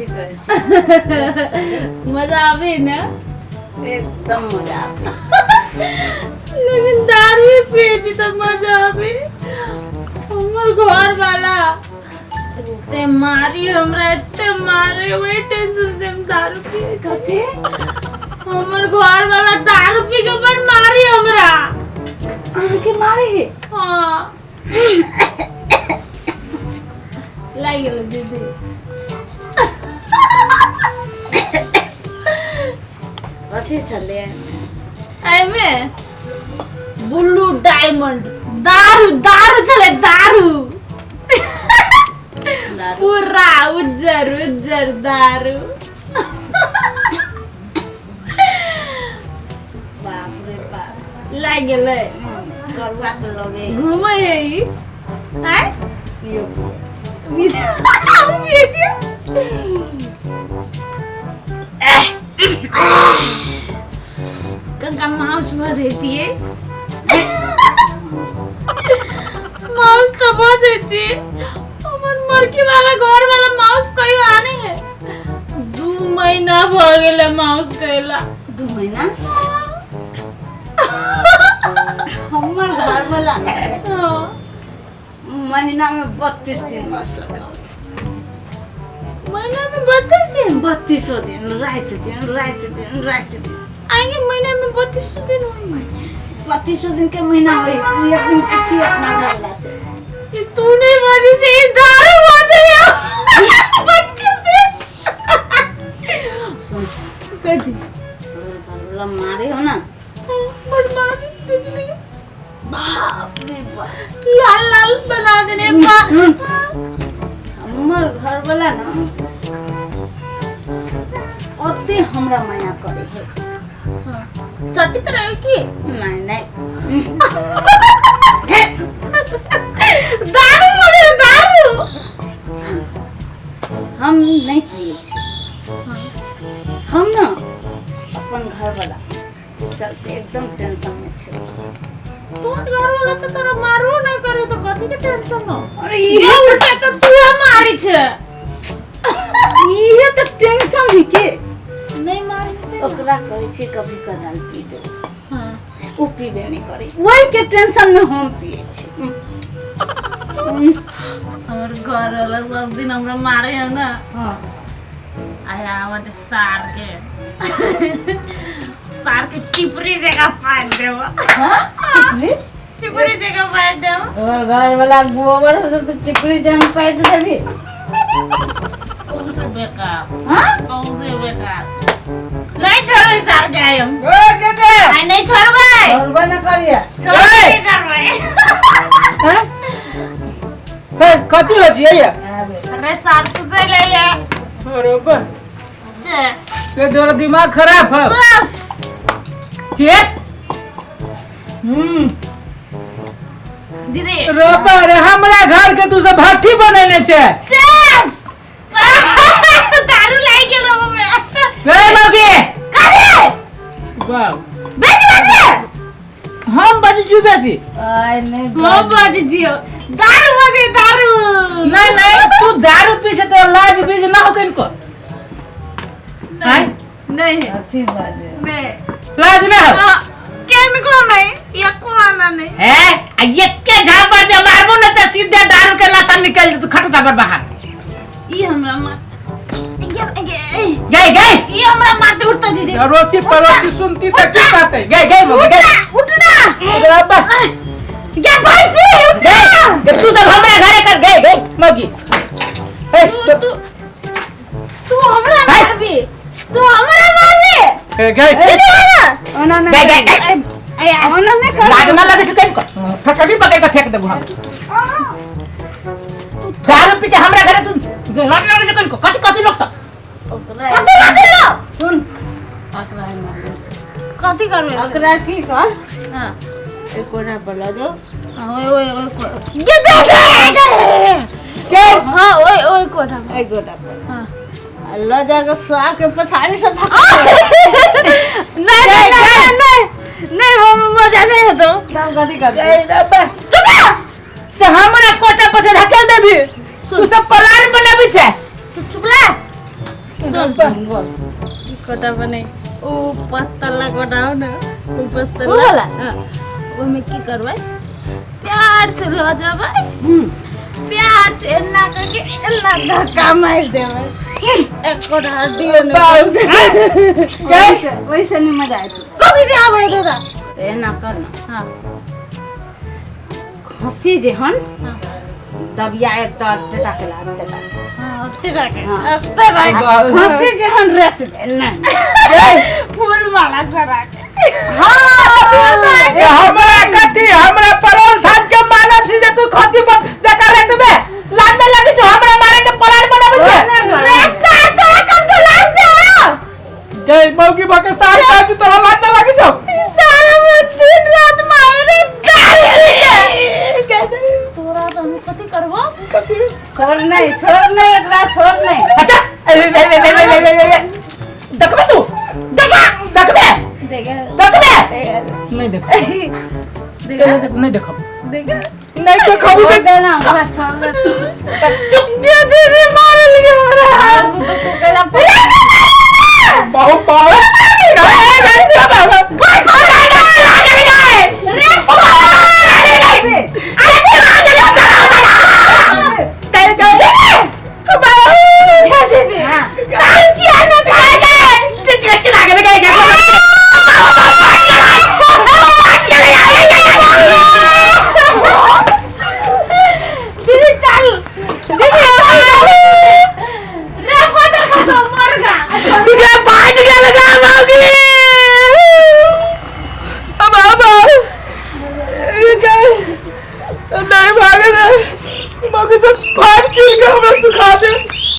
कथी कहै छी? मजा आबे ना? एकदम मजा आबे। लेकिन दारू ही पिए छी तऽ मजा आबे। हमर घर वाला एते मारी हमरा, एते मारे, वही टेंशन से हम दारू पिए। कथी? हमर घर वाला दारू पी के बड़ मारी हमरा। अहाँके मारे हे? हाँ, लागि गेल दीदी। कथी छलै एहिमे? ब्लू डायमंड दारू, दारू छलै दारू। दारू? पूरा उज्जर उज्जर दारू। बाप रे बाप। लागि गेलै। करुआ तऽ लगे। घूमै है ई आँय? पियो। पियै छियै। कनका माउस भऽ जैतियै, माउस तऽ भऽ जैतियै। हमर मरकी वाला घर वाला माउस कहियो आने है। 2 महीना भऽ गेलै माउस कैला। 2 महीना? हमर घर वाला ने महीना में 32 दिन माउस लगाओ। महीना में 32 दिन? बत्तीसो दिन, राति दिन, राति दिन, राति दिन। आएंगे, महीना में 32 दिन हुई? बत्तीसो दिन के महीना होई। तू एक दिन पूछी अपना घर वाला से। ये तू नहीं बाजी चाहिए, दारू बाजी 32 दिन। सुन। कथी? तोहर घर वाला मारे हो ना? बड़ मारी दीदी। बाप रे बाप। लाल लाल बना देने। सुन, हमर घर वाला ना ओते हमरा माया करे है। चटित रहे की? नहीं नहीं। दारू बोले, दारू। हम नहीं पिए छी। हम ना अपन घर वाला के चलते एकदम टेंशन में छी। तोर घर वाला तो तोरा मारबो नहीं करे तो कथी के टेंशन हो? अरे, ये उल्टा तो तू मारी छे। इहे तो टेंशन है के। नहीं मारी। ओकरा कहै छी कभी कदाल पी दे। ओ पीबे नहीं करे, वही के टेंशन में हम पिए छी। हमर घर वाला सब दिन हमरा मारे है ना। आया आवत सार के, सार के चिपरी जगह पाट देव। हाँ? चिपरी जगह पाट देव। तोहर घर वाला गोबर हो तो चिपरी जम पाइ देबी। कौन से बेकार। हाँ? कौन से बेकार, नहीं छोड़बै सार के आइ हम। ए के दे। आइ नहीं छोड़बै। छोड़बे न करिए। छोड़बै नहीं करबै। हैं हे, कथी हो छियै ये? अरे सार, तू चलि अइले। अरे बा। चेस। के तोरा दिमाग खराब है? चेस। चेस। दीदी। रोपा रे, हमरा घर के तू सब भट्ठी बनेने छै। चेस, दारू लागि गेल हमे। रे मौगी। कथी? वाह। बेसी बाजबे। हम बजै छी बेसी? आइ नहीं। हम बाजै छियौ, दारू बाजै, दारू। नहीं नहीं, तू दारू पी छै तो लाज बीज ना हो किनको? नहीं नहीं। अथी बाजे। नहीं। लाज ना हो? हाँ, केनको नहीं, एको आना नहीं। है आ एके झापर जे मारबू न त सीधे दारू के नशा निकल जेतौ खटुता पर बाहर। ई हमरा मार गे गे। गई गई। ई हमरा मारते, उठता दीदी। अड़ोसी पड़ोसी सुनती त की कहते? गई गई मौगी, गई। उठना। अरे बा। गे भैंसी, उठना। गई, तू सब हमरा घरे कर। गई गई मौगी, ए। तू तू तू हमरा मारबी? तू हमरा मारबी? ए, गई। दीदी ना। ओना गई नहीं। गई गई। ए। ओना नहीं कर। लाज ना लगे छै कहीं को? फटफटी पकड़ के फेंक देबू हम। दारू पी के हमरा घरे तू, लाज ना लगे छै कहीं को? कथी कथी लोग सब? ओकरा कथी कथी लोग? सुन, ओकरा मार। कथी करबे? ओकरा की कर? हाँ। एक कोना पर लऽ जाओ। हाँ, ओए ओए ओए को गे दे दे दे। के? हाँ, ओए ओए कोठा पर। एक गोटा पर। हाँ। आ लऽ जाके सार के पछाड़ी से धक्का। नहीं नहीं नहीं नहीं नहीं, वो मजा नहीं है तो। तब कथी करबै? ए रब्बा। चुप रह। तो हमरा कोटा पर से धकेल देबी? तू सब प्लान बनाबी छै? तू चुप रह। बोल। कोटा बने ओ पस्तला कोटा हो न, ओ पस्तला उ वाला? हाँ, ओहिमे की करबै, प्यार से ल जेबै, प्यार से एना करके एना धक्का मारि देबै, एको हड्डियो नहि बचतै। वैसे वैसे नहीं मजा आयत। कथी से आबै दादा? एना कर न। हाँ। खसी जेहन हाँ। दबिया एक तर टेटा के लाग टेटा। हाँ, ओते राखे। हाँ। ओते राखे। खसी जेहन रेत ना। फूल माला सरा के। ए, हमरा कथी, हमरा परवल थान के मानल छी जे तू खसी बन जका रे तुबे लाज न लागे छौ हमरा मारे के प्लान बनाबै छै? रे सार तोरा कम के लाज दे हो। गई मौगी भके सार काज तोरा लाज न लागे छौ? ई सारा में दिन रात मारे रे गाली। तोरा तो हम कथी करबो? कथी? छोड़ नहीं, छोड़ नहीं, एकरा छोड़ नहीं। अच्छा, ए ए ए ए ए ए ए, देखबे तू, देखा, देखबे। देखे। देखबे। देखे। नहीं देखब। देखे। नहीं देखब। देखे। नहीं देखब। छोड़ देना ओकरा, छोड़ दे। चुप। ये दीदी मारल के हमरा। तू कहला। बहुत बहुत दीदी चल, दीदी रे फोटो खसो मर गा। नहीं भागे, मौगी सब फाड़ के हमरा सुखा दे।